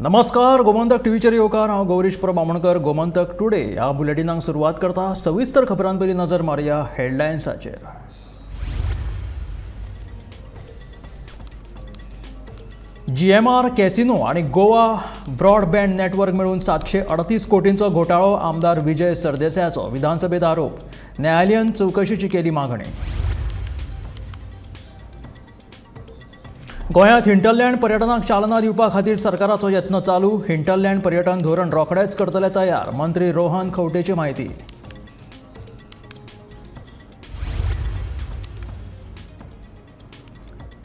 नमस्कार, गोमंतक टीव्हीचेर येवकार. हांव गौरीश प्रभू आमोणकर. गोमंतक टुडे ह्या बुलेटिनाक सुरवात करता. सविस्तर खबरां पयलीं नजर मारया हेडलायन्साचेर. जीएमआर कॅसिनो आनी गोवा ब्रॉडबँड नेटवर्क मेळून 738 कोटींचो घोटाळो. आमदार विजय सरदेसायाचो विधानसभेत आरोप. न्यायालयान चवकशीची केली मागणी. गोंयांत हिंटरलँड पर्यटनाक चालना दिवपा खातीर सरकाराचो यत्न चालू. हिंटरलँड पर्यटन धोरण रोखडेच करतले तयार. मंत्री रोहन खंवटेची म्हायती.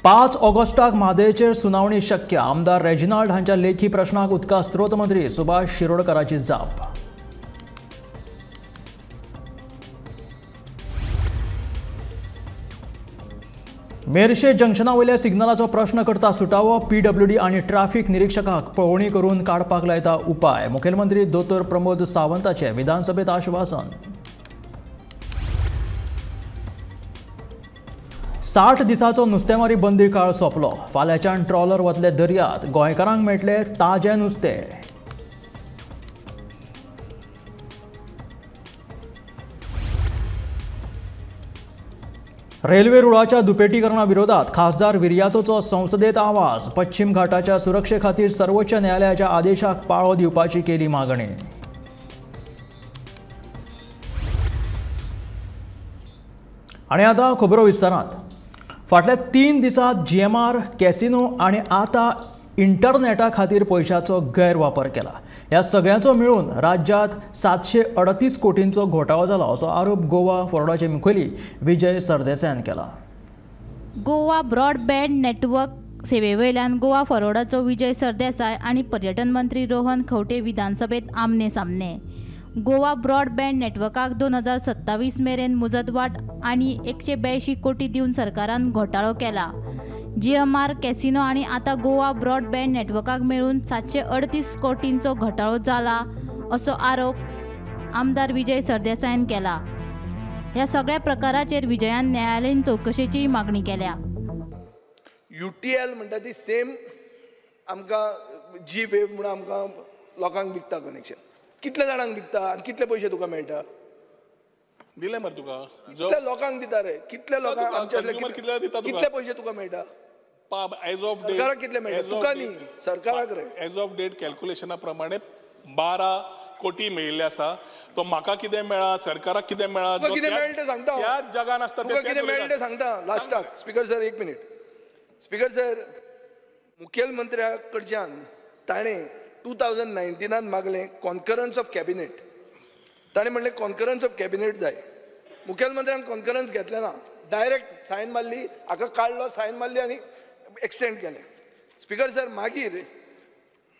पांच ऑगस्टाक म्हादयचेर सुनावणी शक्य. आमदार रेजिनाल्ड हांच्या लेखी प्रश्नाक उदका स्रोत मंत्री सुभाष शिरोडकराची जाप. मेरशे जंक्शना वयल्या सिग्नलाचो प्रश्न करता सुटावो. पीडब्ल्यूडी आनी ट्राफीक निरीक्षकाक पळोवणी करून काडपाक लायता उपाय. मुखेलमंत्री दोतोर प्रमोद सावंताचे विधानसभेत आश्वासन. 60 दिसाचो नुस्तेमारी बंदी काळ सोंपलो. फाल्यांच्यान ट्रॉलर वतले दर्यांत. गोंयकारांक मेळटले ताजें नुस्तें. रेल्वे रुळाच्या दुपेटीकरणा विरोधात खासदार विर्यातोचो संसदेत आवाज. पश्चिम घाटाच्या सुरक्षे खातीर सर्वोच्च न्यायालयाच्या आदेशाक पाळो दिवपाची केली मागणी. आनी आतां खबरो विस्तारांत. फाटल्या 3 दिसांत जीएमआर कॅसिनो आनी आतां इंटरनेटा खातीर पयशाचो गैरवापर केला. ह्या सगळ्यांचो मेळून राज्यांत 738 कोटींचो घोटाळो जाला असो आरोप गोवा फॉरवर्डाचे मुखेली विजय सरदेसायान केला. गोवा ब्रॉडबँड नेटवर्क सेवे वयल्यान गोवा फॉरवर्डाचो विजय सरदेसाय आनी पर्यटन मंत्री रोहन खंवटे विधानसभेत आमने सामने. गोवा ब्रॉडबँड नेटवर्काक 2027 मेरेन मुजतवाट आनी 182 कोटी दिवन सरकारान घोटाळो केला. जीएमआर कॅसिनो आनी आतां गोवा ब्रॉडबँड नेटवर्काक मेळून 738 कोटींचो घोटाळो जाला असो आरोप आमदार विजय सरदेसायान केला. ह्या सगळ्या प्रकाराचेर विजयान न्यायालयीन चवकशेची मागणी केल्या. यूटीएल म्हणटा ती सेम आमकां जी वेव म्हणून आमकां लोकांक विकता कनेक्शन. कितले जाणांक विकता आनी कितले पयशे तुका मेळटा? दिले मरे तुका. कितल्या लोकांक दिता रे? कितले लोकांक आमच्या कितले पयशे तुका मेळटा? एज ऑफ डेट सरकाराक कितले मेळटा? तुका न्ही, सरकाराक रे. एज ऑफ डेट कॅल्क्युलेशना प्रमाणे 12 कोटी मेळिल्ले आसा. तो म्हाका कितें मेळा, सरकाराक कितें मेळा, कितें मेळटा तें सांगता. त्याच जगान आसता तुका कितें मेळटा तें सांगता लास्टाक. स्पीकर सर एक मिनीट. स्पीकर सर, मुखेलमंत्र्या कडच्यान ताणें 2019 मागलें कॉन्करन्स ऑफ कॅबिनेट. ताणें म्हणलें कॉन्करन्स ऑफ कॅबिनेट जाय. मुखेलमंत्र्यान कॉन्करन्स घेतलें ना, डायरेक्ट सायन मारली, हाका काडलो, सायन मारली आनी एक्सटेंड केलें. स्पीकर सर, मागीर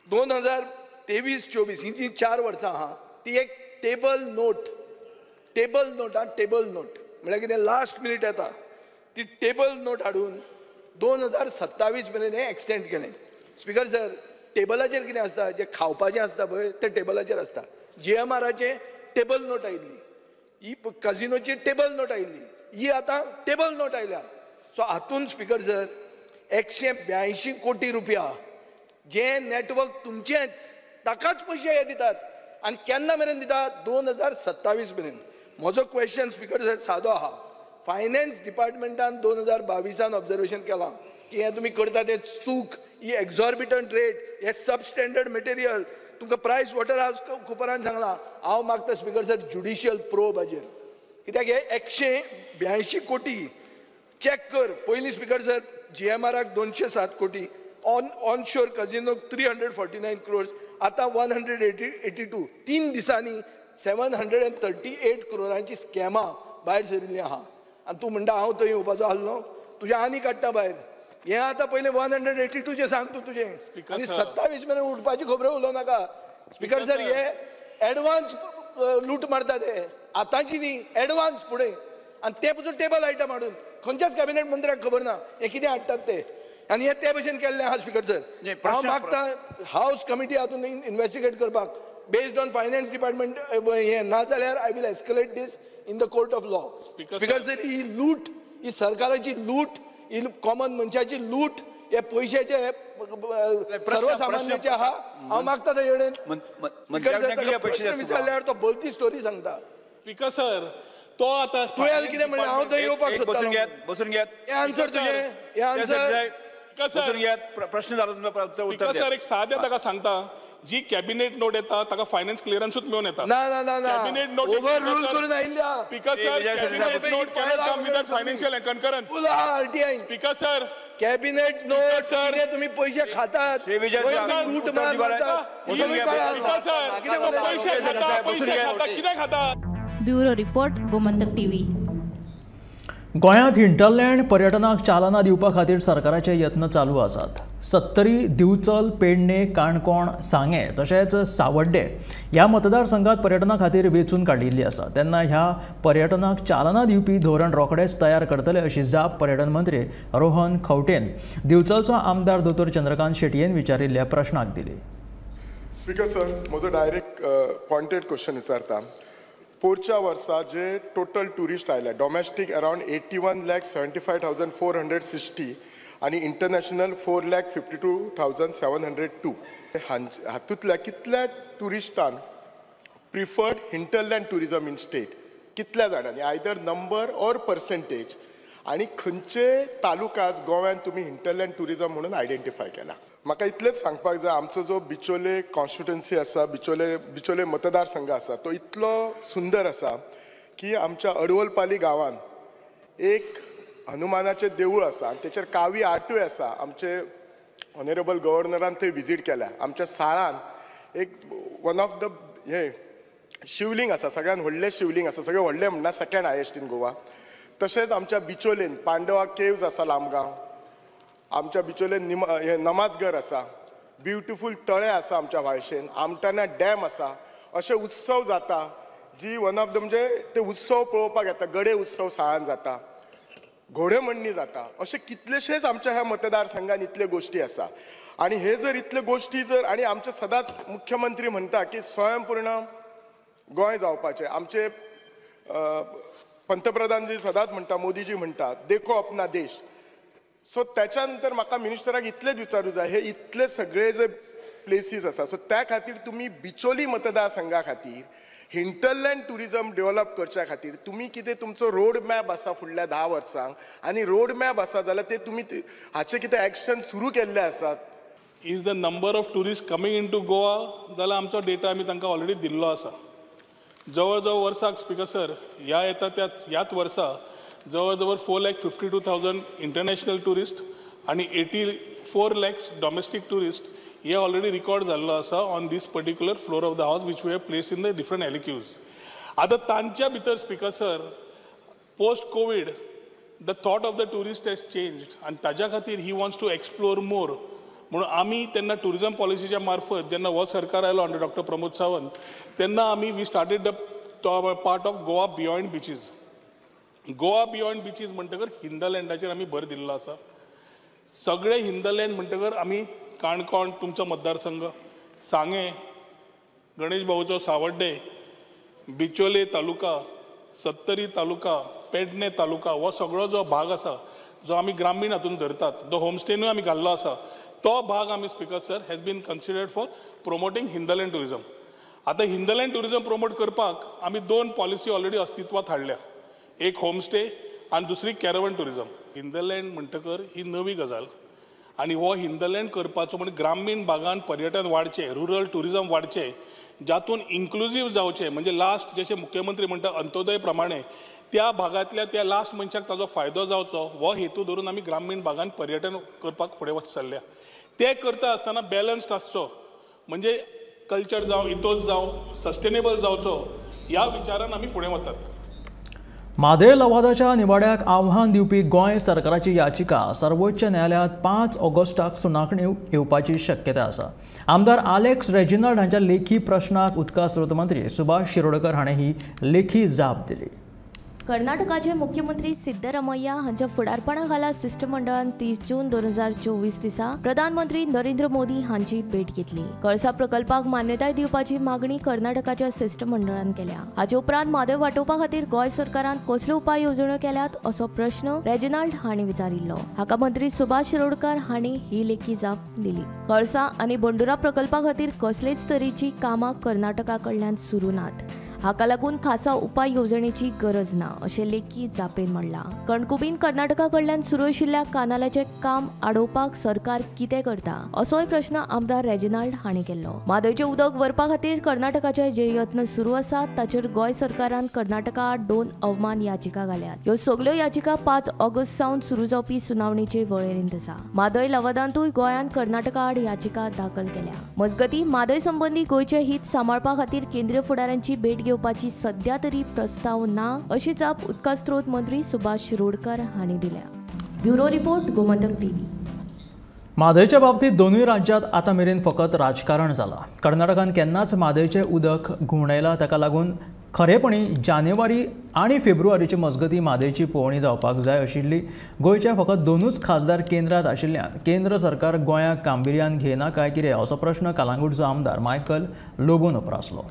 2023-24 ही जी 4 वर्सां आहा ती एक टेबल नोट, टेबल नोट आहा, टेबल नोट म्हळ्यार कितें लास्ट मिनीट येता ती टेबल नोट हाडून 2027 मेरेन हें एक्सटेंड केलें. स्पीकर सर, टेबलाचेर कितें आसता, जें खावपाचें आसता पळय तें टेबलाचेर आसता. जीएमआराचें टेबल नोट आयिल्ली, ही कजिनोची टेबल नोट आयिल्ली, ही आतां टेबल नोट आयल्या. सो हातून स्पीकर सर 182 कोटी रुपया जे नेटवर्क तुमचेंच ताकाच पयशे हे दितात आनी केन्ना मेरेन दितात? 2027 मेरेन. म्हजो क्वेश्चन स्पीकर सर सादो आहा. फायनान्स डिपार्टमेंटान 2022 ऑब्जर्वेशन केलां की हें तुमी करता तें चूक, ही एक्झॉर्बिटंट रेट, हें सबस्टँडर्ड मटेरियल. तुमकां प्रायस वॉटर हाउस कुपरान सांगलां. हांव मागता स्पीकर सर ज्युडिशियल प्रोब हाजेर, कित्याक हे 182 कोटी चॅक कर. पयलीं स्पीकर सर जीएमआराक 207 कोटी, ऑनशोर कजिनोक 349 क्रोर्स, आतां 182. 3 दिसांनी 738 क्रोरांची स्कॅमां भायर सरिल्लीं आहा. आनी तूं म्हणटा हांव थंय येवपाचो आसलो, तुजें आनी काडटा भायर. हें आतां पयलें 182चें सांग तूं तुजें, आनी 27 मेरेन उठपाची खबरो उलोवं नाका. स्पीकर सर, हे एडवान्स लूट मारता ते, आतांची न्ही, एडवान्स फुडें. आनी ते पसून टेबल आयटम हाडून खंयच्याच कॅबिनेट मंत्र्याक खबर ना हें कितें हाडटात ते. आनी हें ते भशेन केल्लें आहा. स्पीकर सर, हांव मागता हावस कमिटी हातून इन्वेस्टिगेट करपाक बेस्ड ऑन फायनान्स डिपार्टमेंट. हें ना जाल्यार I will escalate this in the court of law. Speaker sir, ही लूट, ही सरकाराची लूट, ही कॉमन मनशाची लूट, हे पयशेचे सर्वसामान्याचे आहा. हांव मागता ते कडेन प्रश्न विचारल्यार तो भलती स्टोरी सांगता. स्पीकर सर तो आतां तुवें कितें म्हणलें हांव थंय येवपाक सोदतालो. बसून घेयात हें आन्सर तुजें, हें आन्सर बसून घेयात. प्रश्न जालो तुमचो उत्तर. सर एक सादें ताका सांगता, जी कॅबिनेट नोट येता ताका फायनान्स क्लियरन्सूच मेळून येता. ना ना ना ना, ओव्हर रूल करून आयिल्ल्या. Speaker sir cabinet note cannot come without financial concurrence. RTI speaker sir cabinet note sir तुम्ही पैसे खातात, लूट मार मारतात, पैसे खाता, पैसे खाता, कितें खाता. Bureau report, Gomantak TV. गोंयांत हिंटरलँड पर्यटनाक चालना दिवपा खातीर सरकाराचे यत्न चालू आसात. सत्तरी, दिवचल, पेडणे, काणकोण, सांगें तशेंच सावड्डे ह्या मतदारसंघात पर्यटना खातीर वेंचून काडिल्ली आसा. तेन्ना ह्या पर्यटनाक चालना दिवपी धोरण रोखडेच तयार करतले अशी जाप पर्यटन मंत्री रोहन खंवटेन दिवचलचो आमदार दोतोर चंद्रकांत शेटयेन विचारिल्ल्या प्रश्नाक दिली. स्पीकर सर, म्हजो डायरेक्ट पॉयंटेड क्वेश्चन विचारता. पोरच्या वर्सा जे टोटल ट्युरिस्ट आयले डोमेस्टीक अरावंड 81,75,460 आनी इंटरनॅशनल 4,52,702 हातूंतल्या कितल्या ट्युरिस्टान preferred hinterland tourism in state, कितल्या जाणांनी आयदर नंबर ऑर पर्सेंटेज, आनी खंयचे तालुकाज गोव्यान तुमी हिंटरलँड ट्युरिजम म्हणून आयडेंटिफाय केला. म्हाका इतलेंच सांगपाक जाय, आमचो जो बिचोले कॉन्स्टिट्युएन्सी आसा, बिचोले मतदारसंघ आसा, तो इतलो सुंदर आसा की आमच्या अडवलपाली गांवान एक हनुमानाचें देवूळ आसा आनी तेचेर कावी आर्टूय आसा. आमचे ऑनरेबल गव्हर्नरान थंय विजीट केल्या. आमच्या साळान एक वन ऑफ the हें शिवलिंग आसा, सगळ्यान व्हडलें शिवलिंग आसा, सगळें व्हडलें म्हणना सेकंड हायेस्ट इन गोवा. तशेंच आमच्या बिचोलेन पांडवा केव्ज आसा लामगांव, आमच्या बिचोलेन हें नमाजघर आसा, ब्युटिफूल तळें आसा आमच्या व्हाळशेन, आमटाना डॅम आसा. अशे उत्सव जाता जी वन ऑफ the म्हणजे ते उत्सव पळोवपाक येता. गडे उत्सव साळान जाता, घोडेमडणी जाता, अशे कितलेशेच आमच्या ह्या मतदारसंघान इतल्यो गोश्टी आसा. आनी हे जर इतल्यो गोश्टी जर आनी आमचे सदांच मुख्यमंत्री म्हणटा की स्वयंपूर्ण गोंय जावपाचें, आमचे पंतप्रधान जी सदांच म्हणटा, मोदीजी म्हणटा देखो अपना देश. सो त्याच्या नंतर म्हाका मिनिस्टराक इतलेच विचारूं जाय, हे इतले सगळे जे प्लेसीस आसा, सो त्या खातीर तुमी बिचोली मतदारसंघा खातीर हिंटरलँड ट्युरिजम डेव्हलप करच्या खातीर तुमी कितें तुमचो रोड मॅप आसा फुडल्या 10 वर्सांक, आनी रोड मॅप आसा जाल्यार ते तुमी हाचे कितें एक्शन सुरू केल्ले आसात. Is the number of tourist coming in to Goa जाल्यार आमचो डेटा आमी तांकां ऑलरेडी दिल्लो आसा. जवळ जवळ वर्साक स्पीकर सर ह्या येता त्याच ह्याच वर्सा जवळ जवळ 4,52,000 इंटरनॅशनल ट्युरिस्ट आनी 84 lakhs domestic tourist हे ऑलरेडी रिकॉर्ड जाल्लो आसा on this particular floor of the house which we have place in the different LAQs. आतां तांच्या भितर speaker sir post covid the thought of the tourist has changed आनी ताज्या खातीर he wants to explore more. म्हणून आमी तेन्ना tourism पॉलिसीच्या मार्फत जेन्ना हो सरकार आयलो अंडर डॉक्टर प्रमोद सावंत तेन्ना आमी we started the part of Goa beyond beaches. Goa beyond beaches म्हणटकर हिंदलँडाचेर आमी भर दिल्लो आसा. सगळे हिंदलँड म्हणटकर आमी काणकोण तुमचो मतदारसंघ, सांगें, गणेश भाऊचो सावड्डे, बिचोले तालुका, सत्तरी तालुका, पेडणे तालुका, हो सगळो जो भाग आसा जो आमी ग्रामीण हातून धरतात, जो होमस्टेनूय आमी घाल्लो आसा, तो भाग आमी speaker sir has been considered for promoting hinterland tourism. आतां हिंदलँड ट्युरिजम प्रमोट करपाक आमी 2 पॉलिसी ऑलरेडी अस्तित्वात हाडल्या, एक होमस्टे आनी दुसरी कॅरवन ट्युरिजम. हिंदलँड म्हणटकर ही नवी गजाल आनी हो हिंदलँड करपाचो म्हणजे ग्रामीण भागान पर्यटन वाडचें, रुरल ट्युरिजम वाडचें, जातून इन्क्लुजीव जावचें, म्हणजे लास्ट जशें मुख्यमंत्री म्हणटा अंत्योदय प्रमाणे त्या भागांतल्या त्या लास्ट मनशाक ताजो फायदो जावचो हो हेतू धरून आमी ग्रामीण भागान पर्यटन करपाक फुडें वच चल्ल्या. ते करता आसतना बॅलन्स्ड आसचो, म्हणजे कल्चर जावं, इतोस जावं, सस्टेनेबल जावचो ह्या विचारान आमी फुडें वतात. म्हादय लवादाच्या निवाड्याक आव्हान दिवपी गोंय सरकाराची याचिका सर्वोच्च न्यायालयांत 5 ऑगस्टाक सुनावणी येवपाची शक्यता आसा. आमदार आलेक्स रेजिनाल्ड हांच्या लेखी प्रश्नाक उदका स्रोत मंत्री सुभाष शिरोडकर हाणें ही लेखी जाप दिली. कर्नाटकाचे मुख्यमंत्री सिद्धरामय्या हांच्या फुडारपणा खाला शिष्टमंडळान 30 जून 2024 दिसा प्रधानमंत्री नरेंद्र मोदी हांची भेट घेतली. कळसा प्रकल्पाक मान्यताय दिवपाची मागणी कर्नाटकाच्या शिष्टमंडळान केल्या. हाचे उपरांत म्हादय वाटोवपा खातीर गोंय सरकारान कसल्यो उपाय येवजण्यो केल्यात असो प्रश्न रेजिनाल्ड हांणी विचारिल्लो. हाका मंत्री सुभाष शिरोडकर हांणी ही लेखी जाप दिली. कळसा आनी बंडुरा प्रकल्पा खातीर कसलेच तरेची कामां कर्नाटका कडल्यान सुरू नात, हाका लागून खासा उपाय येवजणेची गरज ना अशें लेखी जापेन म्हणलां. कणकुबीन कर्नाटका कडल्यान सुरू आशिल्ल्या कानालाचें काम आडोवपाक सरकार कितें करता असोय प्रश्न आमदार रेजिनाल्ड हांणी केल्लो. म्हादयचें उदक व्हरपा खातीर कर्नाटकाचे जे यत्न सुरू आसात ताचेर गोंय सरकारान कर्नाटका आड 2 अवमान याचिका घाल्यात. ह्यो सगल्यो याचिका 5 ऑगस्ट सावन सुरू जावपी सुनावणेचे वळेरेंत आसा. म्हादय लवादांतूय गोंयान कर्नाटका आड याचिका दाखल केल्या. मजगतीं म्हादय संबंदी गोंयचें हित सांबाळपा खातीर केंद्रीय फुडाऱ्यांची भेट घेवपाची सध्या तरी प्रस्ताव ना अशी जाप उदका स्रोत मंत्री सुभाष शिरोडकर हांणी दिल्या. Bureau report, Gomantak TV. म्हादयच्या बाबतीत दोनूय राज्यांत आतां मेरेन फकत राजकारण जालां. कर्नाटकान केन्नाच म्हादयचें उदक घुंवडायलां, ताका लागून खरेपणी जानेवारी आनी फेब्रुवारीचे मजगतीं म्हादयची पळोवणी जावपाक जाय आशिल्ली. गोंयचे फकत 2च खासदार केंद्रांत आशिल्ल्यान केंद्र सरकार गोंयाक गांभिर्यान घेना काय कितें असो प्रश्न कालांगूटचो आमदार मायकल लोबोन उप्रासलो.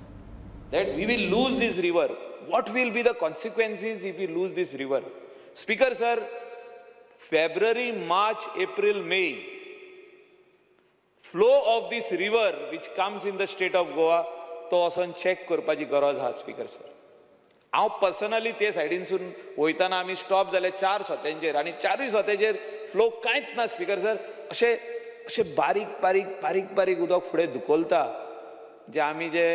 That we will lose this river. What will be the consequences if we lose this river? Speaker sir, February, March, April, May, flow of this river which comes in the state of Goa, तो वचून check करपाची गरज आहा. Speaker sir, हांव personally ते सायडीनसून वयताना आमी stop जाले 4 सोत्यांचेर आनी 4ूय सोत्यांचेर फ्लो कांयच ना. स्पीकर सर, अशें अशें बारीक बारीक बारीक बारीक उदक फुडें धुकलता. जे आमी जे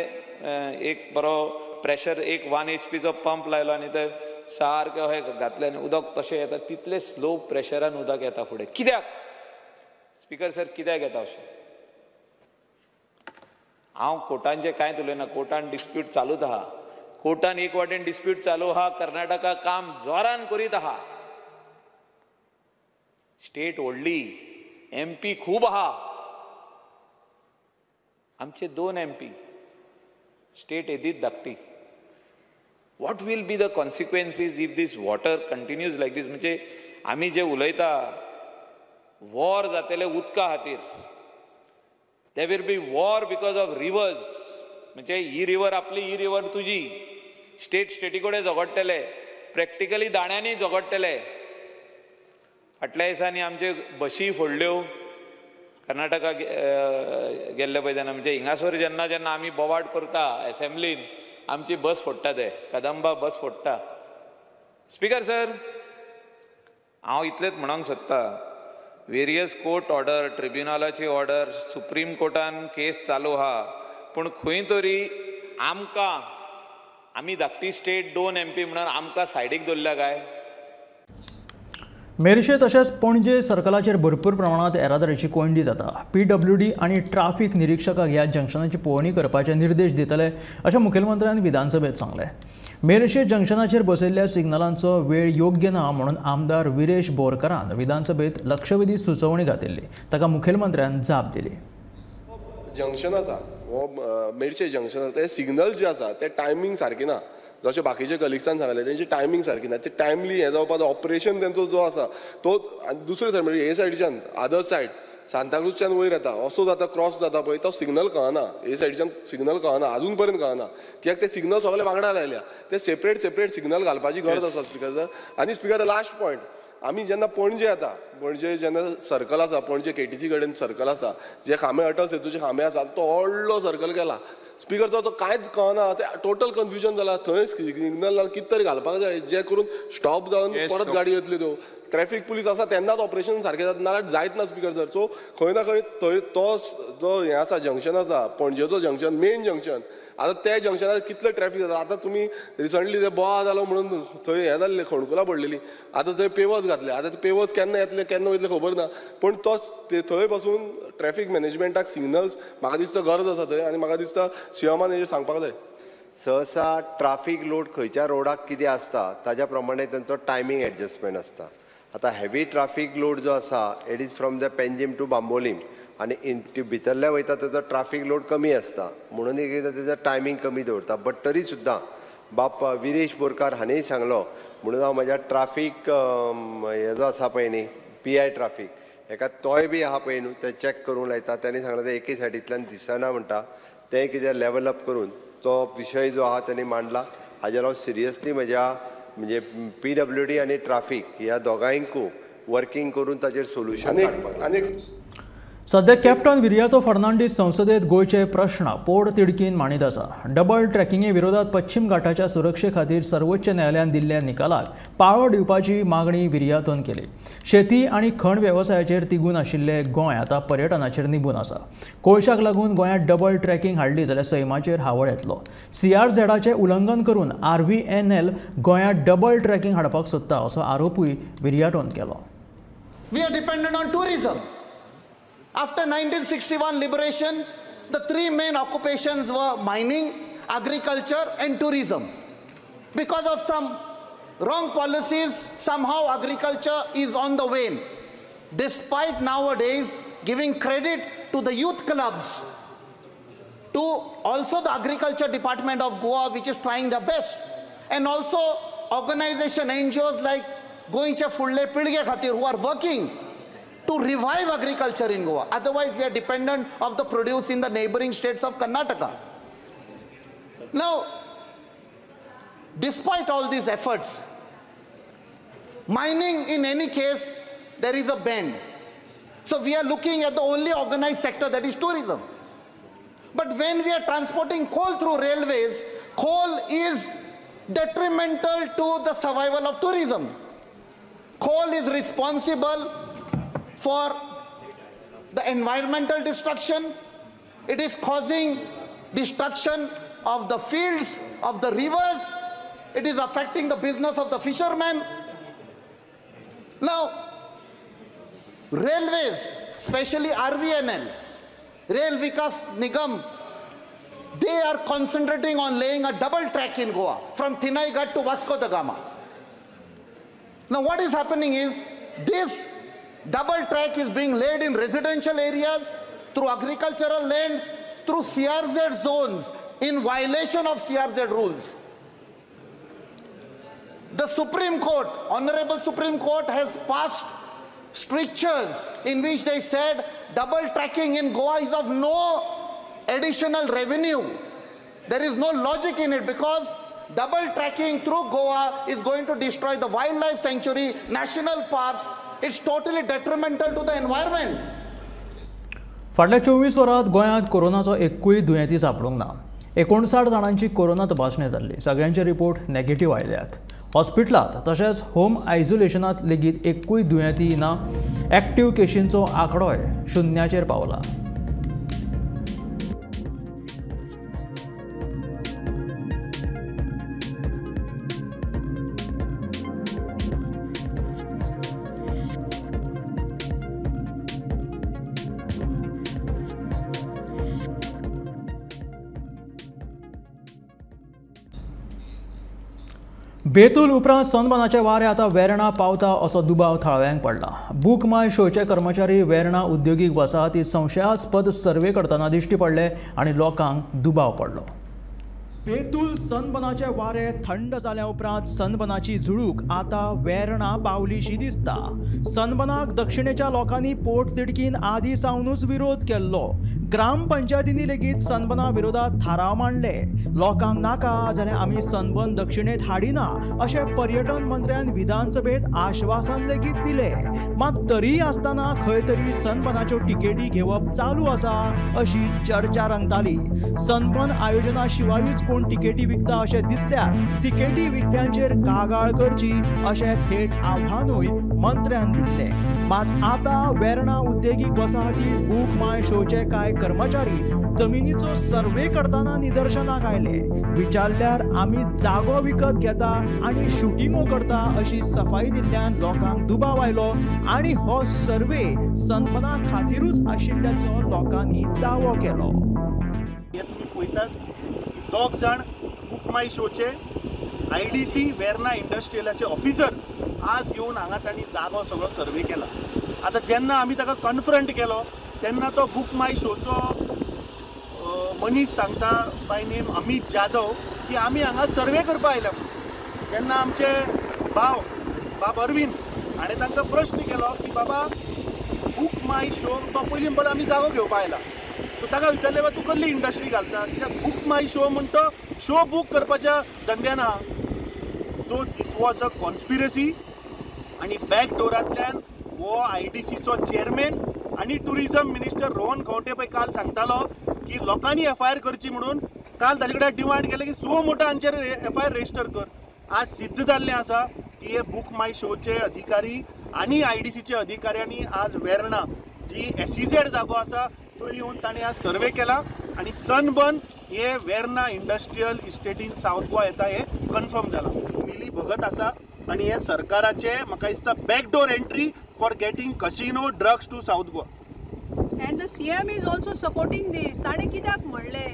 एक बरो प्रेशर एक 1 HPचो पंप लायलो आनी ते सारकें अशें घातलें आनी उदक तशें येता, तितलें स्लो प्रेशरान उदक येता फुडें. कित्याक स्पीकर सर, कित्याक येता अशें? हांव कोर्टांचें कांयच उलयना. कोर्टान डिस्प्यूट चालूच आहा. कोर्टान एक वाटेन डिस्प्यूट चालू आहा. कर्नाटका काम जोरान करीत आहा. स्टेट व्हडली, MP खूब आहा. आमचे 2 MP, state येदीच धाकटी. What will be the consequences if this water continues like this? म्हणजे आमी जे उलयता वॉर जातले उदका खातीर. There will be war because of rivers. म्हणजे ही रिवर आपली, ही रिवर तुजी. स्टेट स्टेटी कडेन झगडटले, प्रॅक्टिकली दाण्यांनी झगडटले. फाटल्या दिसांनी आमच्यो बशी फोडल्यो कर्नाटका गेल्ले पळय तेन्ना. म्हणजे हिंगासर जेन्ना जेन्ना आमी बोवाट करता एसेंब्लीन, आमची बस फोडटा, ते कदंबा बस फोडटा. स्पीकर सर, हांव इतलेंच म्हणूंक सोदता, वेरियस कोर्ट ऑर्डर, ट्रिब्युनलाची ऑर्डर, सुप्रीम कोर्टान केस चालू आहा, पूण खंय तरी आमकां, आमी धाकटी स्टेट 2 MP म्हणून आमकां सायडीक दवरल्या काय? मेरशे तशेंच पणजे सर्कलाचेर भरपूर प्रमाणांत येरादारीची कोंयडी जाता. PWD आनी ट्राफीक निरीक्षकाक ह्या जंक्शनाची पळोवणी करपाचे निर्देश दितले अशें मुखेलमंत्र्यान विधानसभेत सांगलें. मेरशे जंक्शनाचेर बसयल्ल्या सिग्नलांचो वेळ योग्य ना म्हणून आमदार विरेश बोरकरान विधानसभेत लक्षवेधी सुचोवणी घातिल्ली. ताका मुखेलमंत्र्यान जाप दिली. जंक्शन आसा हो मेरशे जंक्शन आसा, ते सिग्नल जे आसा ते टायमींग सारकी ना. जशें बाकीचे कलिग्सान सांगलें तेंची टायमींग सारकी ना, ते टायमली हें जावपाक ऑपरेशन तेंचो जो आसा तो. आनी दुसरे सायड म्हणजे हे सायडीच्यान अदर सायड सांताक्रूजच्यान वयर येता असो जाता, क्रॉस जाता पळय, तो सिग्नल कळना. हे सायडीच्यान सिग्नल कळना, अजून पर्यंत कळना कित्याक ते सिग्नल सगळे वांगडा लायल्या. ते सेपरेट सेपरेट सिग्नल घालपाची गरज आसा स्पीकर सर. आनी स्पीकर लास्ट पॉयंट, आमी जेन्ना पणजे येता, पणजे जेन्ना सर्कल आसा, पणजे KTC कडेन सर्कल आसा, जे खांबे अटल सेतूचे खांबे आसा, तो व्हडलो सर्कल केला. स्पीकर तो कांयच कळना, ते टोटल कन्फ्युजन जाला. थंय सिग्नल कितें तरी घालपाक जाय जे करून स्टॉप जावन परत गाडी येतली. त्यो ट्रॅफिक पुलीस आसा तेन्नाच ऑपरेशन सारकें जाता, नाजाल्यार जायत ना स्पीकर सर. सो खंय ना खंय थंय तो जो हें आसा जंक्शन आसा, पणजेचो जंक्शन, मेन जंक्शन, आतां त्या जंक्शनार कितलें ट्रॅफिक जाता. आतां तुमी रिसंटली ते बोवा जालो म्हणून थंय हें जाल्लें, खणकुलां पडलेलीं, आतां थंय पेवर्स घातले. आतां ते पेवर्स केन्ना येतले केन्ना वयतले खबर ना, पूण तो थंय पासून ट्रॅफिक मॅनेजमेंटाक सिग्नल्स म्हाका दिसता गरज आसा थंय. आनी म्हाका दिसता सीएमान हेजेर सांगपाक जाय. सहसा ट्राफीक लोड खंयच्या रोडाक कितें आसता ताज्या प्रमाणे तेंचो टायमींग एडजस्टमेंट आसता. आतां हेवी ट्राफीक लोड जो आसा it is from the Panjim to Bambolim आनी भितरल्या वयता तेजो ट्राफीक लोड कमी आसता म्हणून एक एकदां तेजो टायमींग कमी दवरता. बट तरी सुद्दां बाप विरेश बोरकार हांणी सांगलो म्हणून हांव म्हज्या ट्राफीक हे जो आसा पळय न्ही पी I traffic हेका तोय बी आहा पळय न्हू ते चॅक करूंक लायता. तांणी सांगलां तें एके सायडींतल्यान दिसना म्हणटा, तें कितें लेवल अप करून तो विशय जो आहा तेणी मांडला. हाजेर हांव सिरियसली म्हज्या म्हणजे पीडब्ल्यूडी आनी ट्राफीक ह्या दोगांयकूय वर्किंग करून ताजेर सोल्युशन काडपाक. सध्या कॅप्टन विरियातो फर्नांडीस संसदेत गोंयचे प्रश्न पोड तिडकीन मांडीत आसा. डबल ट्रॅकिंगे विरोधात पश्चिम घाटाच्या सुरक्षे खातीर सर्वोच्च न्यायालयान दिल्ल्या निकालाक पाळो दिवपाची मागणी विरियातोन केली. शेती आनी खण वेवसायाचेर तिगून आशिल्ले गोंय आतां पर्यटनाचेर निबून आसा. कोळशाक लागून गोंयांत डबल ट्रॅकिंग हाडली जाल्यार सैमाचेर हावळ येतलो. सीआरझेडाचें उल्लंघन करून आरव्हीएनएल गोंयांत डबल ट्रॅकिंग हाडपाक सोदता असो आरोपूय विरियातोन केलो. We are dependent on tourism. After 1961 liberation, the three main occupations were mining, agriculture and tourism. Because of some wrong policies, somehow agriculture is on the wane. Despite nowadays giving credit to the youth clubs, to also the agriculture department of Goa, which is trying their best, and also organization NGOs like Goenche Fudle Pilge Khatir, who are working to revive agriculture in Goa. Otherwise, we are dependent of the produce in the neighboring states of Karnataka. Now, despite all these efforts, mining in any case, there is a bend. So we are looking at the only organized sector, that is tourism. But when we are transporting coal through railways, coal is detrimental to the survival of tourism. Coal is responsible for the environmental destruction. It is causing destruction of the fields, of the rivers. It is affecting the business of the fishermen. Now, railways, especially RVNL, Rail Vikas Nigam, they are concentrating on laying a double track in Goa from Tinaighat to Vasco da Gama. Now, what is happening is this double track is being laid in residential areas, through agricultural lands, through CRZ zones, in violation of CRZ rules. The Supreme Court, Honorable Supreme Court, has passed strictures in which they said double tracking in Goa is of no additional revenue. There is no logic in it, because double tracking through Goa is going to destroy the wildlife sanctuary, national parks. It's totally detrimental to the environment. फाटल्या 24 वरांत गोंयांत कोरोनाचो एकूय दुयेंती सापडूंक ना. 59 जाणांची corona तपासणी जाल्ली. सगळ्यांचे रिपोर्ट नेगेटीव आयल्यात. हॉस्पिटलांत तशेंच होम आयसोलेशनांत लेगीत एकूय दुयेंती ना. एक्टीव केशींचो आंकडोय शुन्याचेर पावला. बेतूल उपरांत सनबर्नाचे वारे आतां वेर्णा पावता असो दुबाव थळाव्यांक पडला. बूक माय शोचे कर्मचारी वेर्णा उद्योगीक वसाहतीत संशयास्पद सर्वे करतना दिश्टी पडले आनी लोकांक दुबाव पडलो. बेतूल सनबर्नाचे वारे थंड जाल्या उपरांत सनबर्नाची झुळूक आतां वेर्णा पावलीशी दिसता. सनबर्नाक दक्षिणेच्या लोकांनी पोट तिडकीन आदी सावनूच विरोध केल्लो. ग्रामपंचायतींनी लेगीत सनबर्ना विरोधात थाराव मांडले. लोकांक नाका जाल्यार आमी सनबर्न दक्षिणेत हाडिना अशें पर्यटन मंत्र्यान विधानसभेत आश्वासन लेगीत दिले. मात तरीय आसतना खंय तरी सनबर्नाच्यो तिकेटी घेवप चालू आसा अशी चर्चा रंगताली. सनबर्न आयोजना शिवायूच कोण तिकेटी विकता अशें दिसल्यार तिकेटी विकप्यांचेर कागाळ करची अशें थेट आव्हानूय मंत्र्यान दिल्लें. मात आतां वेर्णा उद्देगीक वसाहतीत बूक माय शोचे कांय कर्मचारी जमिनीचो सर्वे करतना निदर्शनाक आयले. विचारल्यार आमी जागो विकत घेता आनी शुटिंगो करता अशी सफाई दिल्ल्यान लोकांक दुबाव आयलो आनी हो सर्वे सनबर्ना खातीरूच आशिल्ल्याचो लोकांनी दावो केलो. हे तुमी पळयतात दोग जाण बूक माय शोचे IDC Verna इंडस्ट्रियलाचे ऑफिसर आज येवन हांगा तांणी जागो सगळो सर्वे केला. आतां जेन्ना आमी ताका कन्फ्रंट केलो तेन्ना तो बूक माय शोचो मनीस सांगता बाय नेम अमीत जाधव की आमी हांगा सर्वे करपा आयल्या. तेन्ना आमचे भाव बाब अरविंद हाणें तांकां प्रश्न केलो की बाबा बूक माय शो तो पयलीं म्हणपाक आमी जागो घेवपा आयला. सो ताका विचारलें बाबा तूं कसली इंडस्ट्री घालता, कित्याक बूक माय शो म्हण तो शो बूक करपाच्या धंद्यान आहा. So this was a conspiracy आनी बॅक डोरांतल्यान हो आयडीसीचो चेअरमॅन आनी टुरिजम मिनिस्टर रोहन खंवटे पळय काल सांगतालो की लोकांनी एफआयआर करची म्हणून. काल ताजे कडेन डिमांड केलें की सुओ मोटो हांचेर एफआयआर रजिस्टर कर. आज सिद्ध जाल्लें आसा की हे बूक माय शोचे अधिकारी आनी आयडीसीचे अधिकाऱ्यांनी आज वेर्णा जी एसईझेड जागो आसा थंय येवन तांणी आज सर्वे केला आनी सनबर्न हे वेर्णा इंडस्ट्रियल इस्टेटीन सावथ गोवा येता हें कन्फर्म जालां. मिली भगत आसा आनी हे सरकाराचे म्हाका दिसता backdoor entry for getting casino drugs to South Goa. And the CM is also supporting this. ताणें कित्याक म्हणलें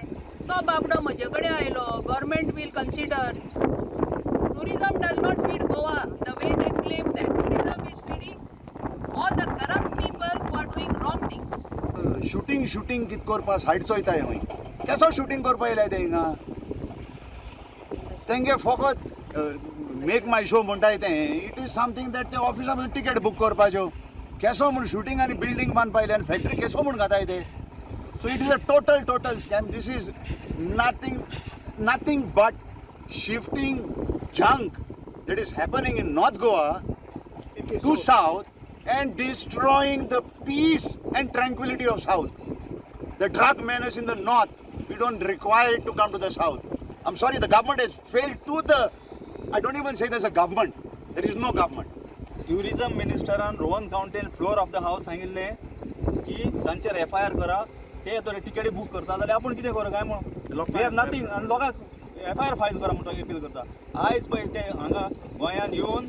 तो बाबडो म्हजे कडेन आयलो, government will consider. Tourism does not feed Goa the way they claim that. Tourism is feeding all the corrupt people who are doing wrong things. Shooting shooting कित करपा सायड चोयताय खंय केसो शूटिंग करपा येयलाय ते हिंगा. तेंगे फकत मेक माय शो म्हणटाय तें. It is something that ते ऑफिसा टिकेट बूक करपाच्यो. केसो म्हूण शूटिंग आनी बिल्डींग बांदपा येयले आनी फॅक्टरी केसो म्हूण घाताय ते. So it is a total total scam. This is nothing nothing but shifting junk that is happening in North Goa to South and destroying the peace and tranquility of South. The drug menace in the North, we don't require it to come to the South. I'm sorry, the government has failed to the, I don't even say there's a government. There is no government. Tourism Minister Rohan Khaunte floor of the house सांगिल्लें की तांचेर FIR करा, ते जर टिकेटी book करता जाल्यार आपूण कितें करूं काय म्हणून. We have nothing. आनी लोकांक एफआयआर फायल करा म्हणटा अपील करता. आयज पळय ते हांगा गोंयान येवन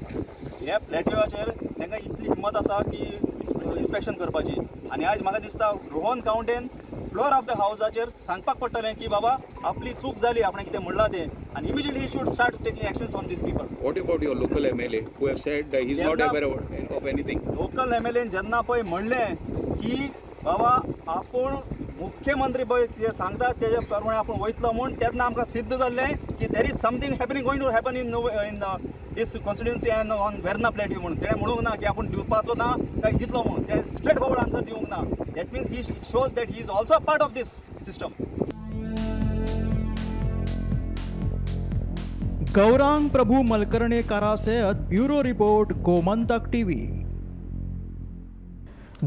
ह्या प्लॅटफॉर्माचेर तांकां इतली हिम्मत आसा की इन्स्पेक्शन करपाची. आनी आयज म्हाका दिसता रोहन खंवटेन फ्लोर ऑफ the हावजाचेर सांगपाक पडटलें की बाबा आपली चूक जाली, आपणें कितें म्हणलां तें, आनी immediately he should start taking actions on these people. What about your local MLA who have said he is not aware of anything? Local MLN जेन्ना पळय म्हणलें की बाबा आपूण मुख्यमंत्री पळय कितें सांगता तेजे प्रमाणे आपूण वयतलो म्हूण, तेन्ना आमकां सिद्ध जाल्लें की there is something happening going to happen in this constituency and on Verna plateau म्हणून. तेणें म्हणूंक ना की आपूण दिवपाचो ना काय दितलो म्हणून, तेणें स्ट्रेट फॉरवर्ड आन्सर दिवंक ना. That means he shows that he is also part of this system. Gaurang Prabhu मलकर्णेकारा सयत ब्युरो रिपोर्ट, गोमंतक टीव्ही.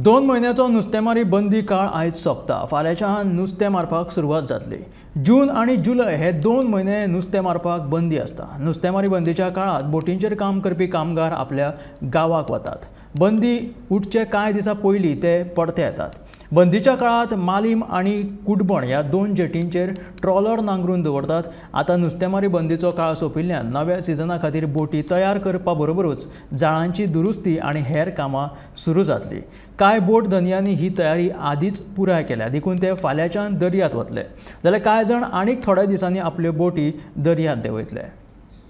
2 म्हयन्याचो नुस्तेमारी बंदी काळ आयज सोंपता. फाल्यांच्यान नुस्तें मारपाक सुरवात जातली. जून आनी जुलय हे 2 म्हयने नुस्तें मारपाक बंदी आसता. नुस्तेमारी बंदीच्या काळांत बोटींचेर काम करपी कामगार आपल्या गांवाक वतात. बंदी उठचे कांय दिसां पयलीं ते परते येतात. बंदीच्या काळांत मालीम आनी कुटबण ह्या 2 जेटींचेर ट्रॉलर नांगरून दवरतात. आतां नुस्तेमारी बंदीचो काळ सोंपिल्ल्यान नव्या सिजना खातीर बोटी तयार करपा बरोबरूच जाळांची दुरुस्ती आनी हेर कामां सुरू जातली. कांय बोट धनयांनी ही तयारी आदींच पुराय केल्या, देखून ते फाल्यांच्यान दर्यांत वतले, जाल्यार कांय जाण आनीक थोड्या दिसांनी आपल्यो बोटी दर्यांत देंवयतले.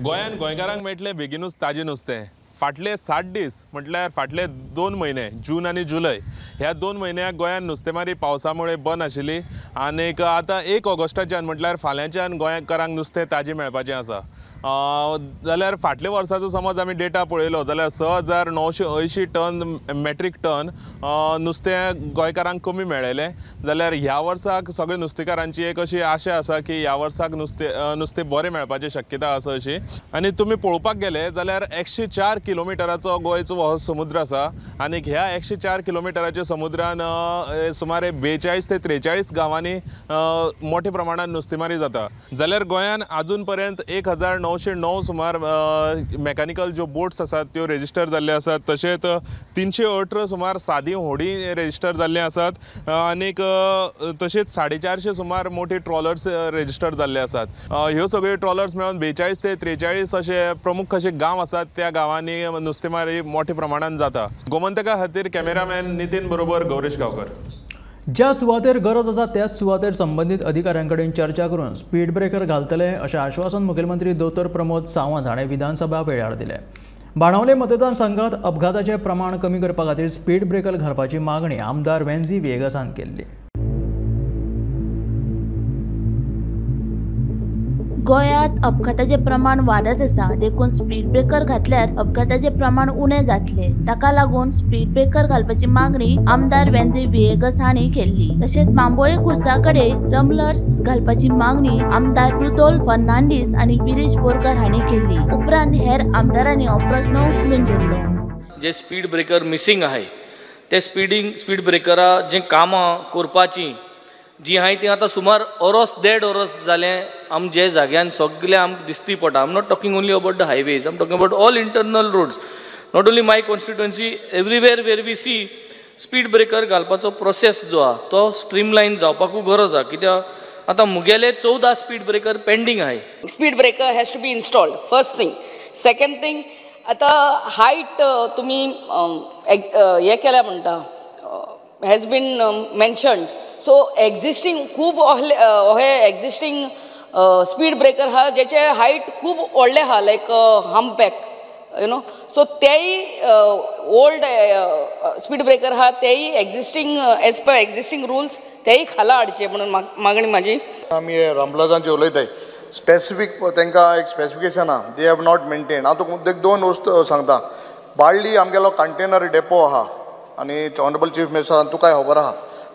गोंयांत गोंयकारांक मेळटलें बेगिनूच ताजें नुस्तें. फाटले 60 दीस म्हटल्यार फाटले 2 म्हयने जून आनी जुलय ह्या 2 म्हयन्याक गोंयांत नुस्तेमारी पावसा मुळे बंद आशिल्ली आनीक आतां 1 ऑगस्टाच्यान म्हटल्यार फाल्यांच्यान गोंयकारांक नुस्तें ताजें मेळपाचें आसा. जाल्यार फाटल्या वर्साचो समज आमी डेटा पळयलो जाल्यार 6980 टन मेट्रीक टन नुस्तें गोंयकारांक कमी मेळ्ळेलें. जाल्यार ह्या वर्साक सगळे नुस्तेकारांची एक अशी आशा आसा की ह्या वर्साक नुस्तें बरें मेळपाची शक्यता आसा अशी. आनी तुमी पळोवपाक गेले जाल्यार 104 किलोमिटराचो गोंयचो हो समुद्र आसा आनी ह्या 104 किलोमिटराच्या समुद्रान सुमारे 42 ते 43 गांवांनी मोठ्या प्रमाणात नुस्तेमारी जाता. जाल्यार गोंयान आजून पर्यंत 1909 सुमार मेकॅनिकल ज्यो बोट्स आसात त्यो रेजिस्टर जाल्ल्यो आसात. तशेंच 318 सुमार सादी होडी रेजिस्टर जाल्ली आसात आनीक तशेंच 450 सुमार मोठी ट्रॉलर्स रेजिस्टर जाल्ले आसात. ह्यो सगळ्यो ट्रॉलर्स मेळून 42 ते 43 अशे प्रमुख अशे गांव आसात त्या गांवांनी नुस्तेमारी मोठ्या प्रमाणात जाता. गोमंतका खातीर कॅमेरामॅन नितीन बरोबर गौरेश गांवकर. ज्या सुवातेर गरज आसा त्याच सुवातेर संबंदीत अधिकाऱ्यां कडेन चर्चा करून स्पीड ब्रेकर घालतले अशें आश्वासन मुखेलमंत्री दोतोर प्रमोद सावंत हाणें विधानसभा वेळार दिलें. बाणावले मतदारसंघात अपघाताचें प्रमाण कमी करपा खातीर स्पीड ब्रेकर घालपाची मागणी आमदार वेन्झी व्हिएगसान केल्ली. गोंयांत अपघाताचें प्रमाण वाडत आसा, देखून स्पीड ब्रेकर घातल्यार अपघाताचें प्रमाण उणें जातलें. ताका लागून स्पीड ब्रेकर घालपाची मागणी आमदार वेंद्री व्हिएगस हांणी केल्ली. तशेंच बांबोळे खुर्सा कडेन रमलर्स घालपाची मागणी आमदार रुदोल्फ फर्नांडीस आनी विरेश बोरकर हांणी केल्ली. उपरांत हेर आमदारांनी हो प्रस्न उखलून धरलो. जे स्पीड ब्रेकर मिसिंग आहाय ते स्पीड ब्रेकरा जे कामां करपाची जी आहाय ती आतां सुमार ओरोस देड ओरोस जालें आम जे जाग्यान सगळे आमकां दिसती पडटा. I am not talking only about the highways, I am talking about all internal roads, not only my constituency, everywhere where we see speed breaker घालपाचो प्रोसेस जो आहा तो स्ट्रीमलायन जावपाकूय गरज आहा. कित्याक आतां मुगेले 14 स्पीड ब्रेकर पेंडींग आहाय. Speed breaker has to be installed, first thing. Second thing, आतां हायट तुमी हें केल्या म्हणटा has been mentioned. So existing खूब हे एक्झिस्टींग स्पीड ब्रेकर आहा जेचे हायट खूब व्हडलें आहा, लायक हम्पबॅक you know, सो तेय ओल्ड स्पीड ब्रेकर आहा तेय existing as per existing rules तेय खाला हाडचे म्हणून मागणी म्हाजी. आमी रमलजांचे उलयताय, स्पेसिफीक तांकां एक स्पेसिफिकेशन आहा, they have not maintain. हांव तुका एक दोन वस्तू सांगता. बाळ्ळी आमगेलो कंटेनर डेपो आहा आनी ऑनरेबल चीफ मिनिस्टरान तुकाय खबर आहा,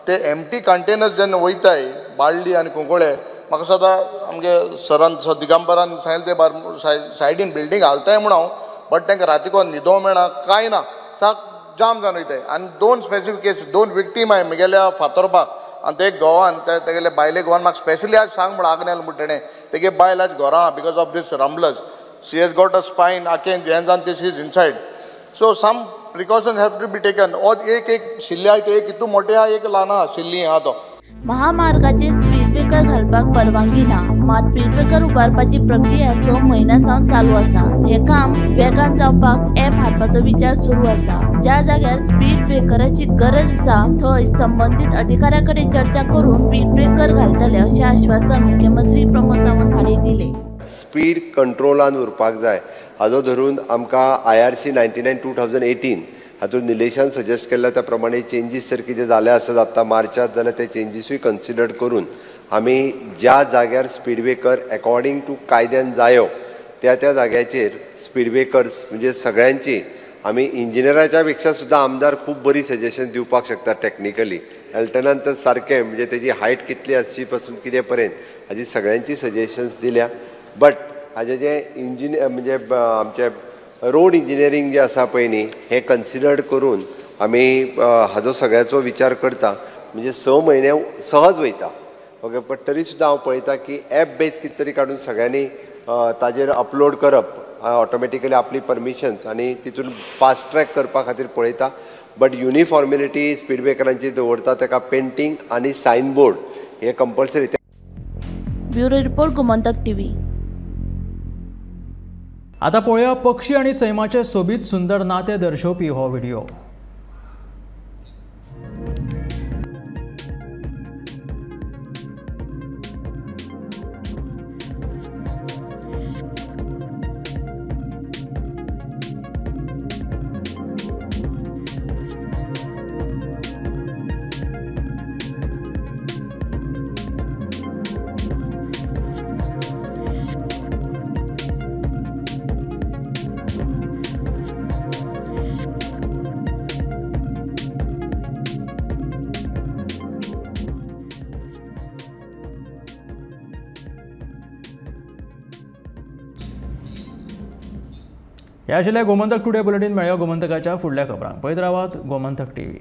ते एमटी कंटेनर्स जेन्ना वयताय बाळ्ळी आनी कुंकळे, म्हाका सदां आमगे सरान दिगंबरान सांगलें ते सायडीन बिल्डींग घालताय म्हूण हांव, बट तांकां रातीको न्हिदो मेळना कांय ना, साक जाम जावन वयताय. आनी दोन स्पेसिफीक केस, दोन विक्टीम आहाय म्हगेल्या फातोरपाक आनी ते गोवान तेगेले बायले गोवान म्हाका स्पेशली आज सांग म्हण आग्नेल म्हण तेणें, तेगे बायल आज घरा आहा because of this rumblers, she has got a spine आकेन हें जावन this is inside. So some precaution have to be taken. और एक एक शिल्ली आहा ते एक हितू मोठे आहा, एक ल्हान आहा शिल्ली आहा तो. महामार्गाचेर स्पीड ब्रेकर घालपाक परवानगी ना, मात स्पीड ब्रेकर उबारपाची प्रक्रिया 6 म्हयन्यां सावन चालू आसा. हें काम वेगान जावपाक ॲप हाडपाचो विचार सुरू आसा. ज्या जाग्यार स्पीड ब्रेकराची गरज आसा थंय संबंदीत अधिकाऱ्यां कडेन चर्चा करून स्पीड ब्रेकर घालतले अशें आश्वासन मुख्यमंत्री प्रमोद सावंत हांणी दिलें. स्पीड कंट्रोलान उरपाक जाय हाजो धरून आमकां IRC 99/2018 हातूंत निलेशान सजेस्ट केल्ल्या त्या प्रमाणे चेंजीस जर कितें जाले आसत आत्तां मार्चात जाल्यार ते चेंजीसूय कन्सिडर करून आमी ज्या जाग्यार स्पीड ब्रेकर एकॉर्डींग टू कायद्यान जायो त्या त्या जाग्याचेर स्पीड ब्रेकर्स म्हणजे सगळ्यांची आमी इंजिनियराच्या पेक्षा सुद्दां आमदार खूब बरी सजेशन दिवपाक शकता टॅक्निकली. एल्टनान तर सारकें म्हणजे तेजी हायट कितली आसची पासून कितें पर्यंत हाजी सगळ्यांची सजेशन्स दिल्या. बट हाजें जें इंजिनियर म्हणजे आमचें रोड इंजिनियरींग जें आसा पळय न्ही हें कन्सिडर्ड करून आमी हाजो सगळ्याचो विचार करता. म्हणजे 6 म्हयने सहज वयता ओके, बट तरी सुद्दां हांव पळयता की एप बेज कितें तरी काडून सगळ्यांनी ताजेर अपलोड करप ऑटोमॅटिकली आपली परमिशन्स आनी तितून फास्ट ट्रॅक करपा खातीर पळयता. बट युनिफॉर्मिलिटी स्पीड ब्रेकरांची दवरता, ताका पेंटींग आनी सायन बोर्ड हे compulsory. Bureau report, Gomantak TV. आता पळोवया पक्षी आनी सैमाचे सोबीत सुंदर नातें दर्शोवपी हो व्हिडिओ. ह्या आशिल्लें गोमंतक टुडे बुलेटीन. मेळया गोमंतकाच्या फुडल्या खबरांक. पळयत रावात गोमंतक टीव्ही.